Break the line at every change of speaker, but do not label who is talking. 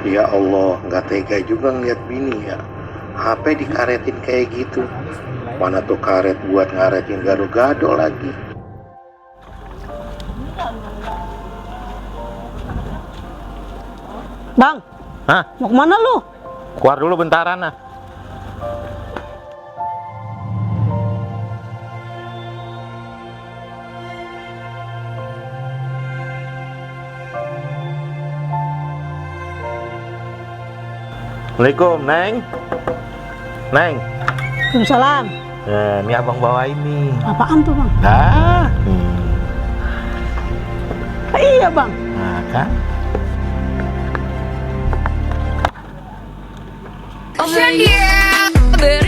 Ya Allah, nggak tega juga ngeliat bini ya. HP dikaretin kayak gitu. Mana tuh karet buat ngaretin gado-gado lagi.
Bang,
Hah?
mau kemana lu?
Keluar dulu bentaran nah. Assalamualaikum, Neng. Neng.
Waalaikumsalam.
Ini abang bawa ini.
Apaan tuh, Bang?
Nah,
Iya, Bang.
nah kan.
Ocean, yeah, better